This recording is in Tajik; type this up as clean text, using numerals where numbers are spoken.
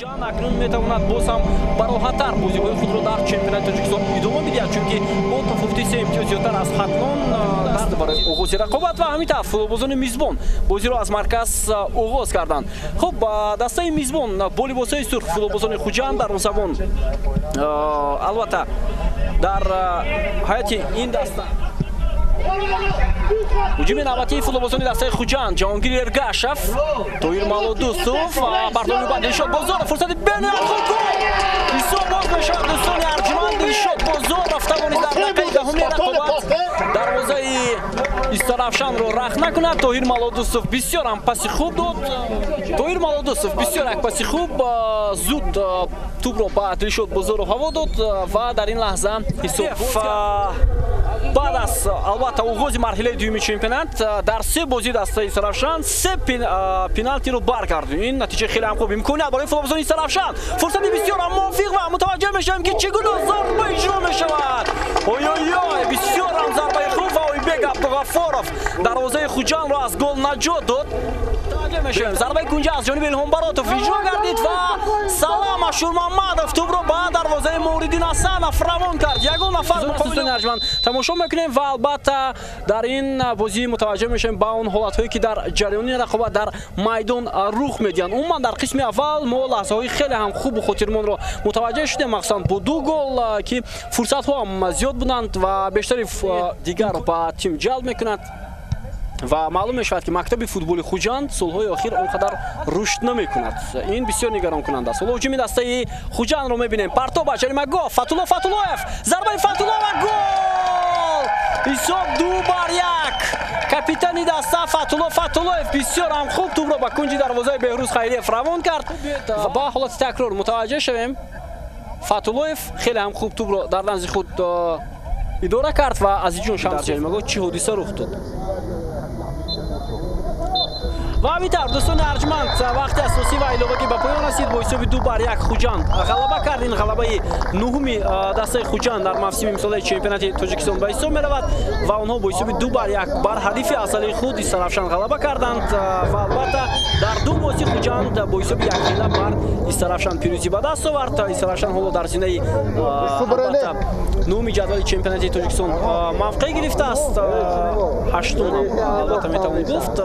Хуҷанд акнун метавонад боз ҳам бароҳаттар бозиҳои худро дар чемпионати Тоҷикистон идома бидиҳад, чунки бо тафовути 3 имтиёз зиёдтар аз Хатлон дар барои оғози рақобат ва ҳамин тавр футболбозони мизбон бозиро аз марказ оғоз карданд. Хуб, дастаи мизбон бо либосҳои сурх футболбозони Хуҷанд дар он замон, албатта, дар ҳайати ин даста ҳуҷуми навбатии футболбозони дастаи Хуҷанд Ҷаҳонгир Эргашев, Тоҳир Малодустов ва партови баъд Дилшод Бозоров, фурсати бениҳоят хуб, гол! Ҳисоб боз мешавад, дӯстони арҷманд. Дилшод Бозоров тавонист дар дақиқаи даҳуми рақобат дарвозаи Истаравшанро рахт накунад. Тоҳир Малодустов бисёр ҳам паси хуб дод. Тоҳир Малодустов бисёр як паси хуб, зуд тӯбро ба Дилшод Бозоров ҳаво дод ва дар ин лаҳза ҳисоб баъд аз, албатта, оғози марҳилаи дуюми чемпионат дар се бозӣ дастаи Истаравшан се пеналтиро баргардонд. Ин натиҷа хеле ҳам хуб, имконият барои футболбозони Истаравшан, фурсати бисёр ҳам мувофиқ ва мутаваҷҷеҳ мешавем, ки чӣ гуна зарба иҷро мешавад. Ой-ой-ой, бисёр ҳам зарбаи хуб ва Ойбек Абдуғаффоров дарвозаи Хуҷандро аз гол наҷот дод. Мутаваҷҷеҳ мешавем, зарбаи кунҷа аз ҷониби Илҳом Баротов иҷро гардид ва Салам Ашурмамадов тӯбро ба дарвозаи Муҳриддин Ҳасанов равон кард. Ягон нафар дӯстони арҷманд тамошо мекунем ва, албатта, дар ин бозӣ мутаваҷҷеҳ мешавем ба он ҳолатҳое, ки дар ҷараёни рақобат дар майдон рух медиҳанд. Умуман, дар қисми аввал мо лаҳзаҳои хеле ҳам хубу хотирмонро мутаваҷҷеҳ шудем, махсусан бо ду гол, ки фурсатҳо ҳам зиёд буданд ва бештари дигар ба тим ҷалб мекунад. Ва маълум мешавад, ки мактаби футболи Хуҷанд солҳои охир он қадар рушд намекунад. Ин бисёр нигаронкунанда аст. Ҳоло ҳуҷуми дастаи Хуҷандро мебинем. Партоба, ҷаримагоҳ, Фатулло Фатуллоев, зарбаи Фатулло ва гол! Ҳисоб 2-1. Капитани даста Фатулло Фатуллоев бисёр ҳам хуб тӯбро ба кунҷи дарвозаи Беҳрӯз Хайриев равон кард. Ва ба ҳолати такрор мутаваҷҷеҳ шавем. Фатуллоев хеле ҳам хуб тӯбро дар назди худ идора кард ва Азизҷон Шамс ҷаримагоҳ чӣ ҳодиса рух дод? Ва ҳамин тавр, дӯстони арҷманд, вақти асосӣ ва иловагӣ ба поён расид. Бо ҳисоби 2-1 Хуҷанд ғалаба кард. Ин ғалабаи нуҳуми дастаи Хуҷанд дар мавсими имсолаи чемпионати Тоҷикистон ба ҳисоб меравад ва онҳо бо ҳисоби 2-1 бар ҳарифи асалии худ Истаравшан ғалаба карданд. Ва, албатта, дар ду бозӣ Хуҷанд бо ҳисоби якхела бар Истаравшан пирӯзӣ ба даст овард. Истаравшан ҳоло дар зинаи, албатта, нуҳуми ҷадвали чемпионати Тоҷикистон мавқеъ гирифтааст, ҳаштум, албатта, метавон гуфт.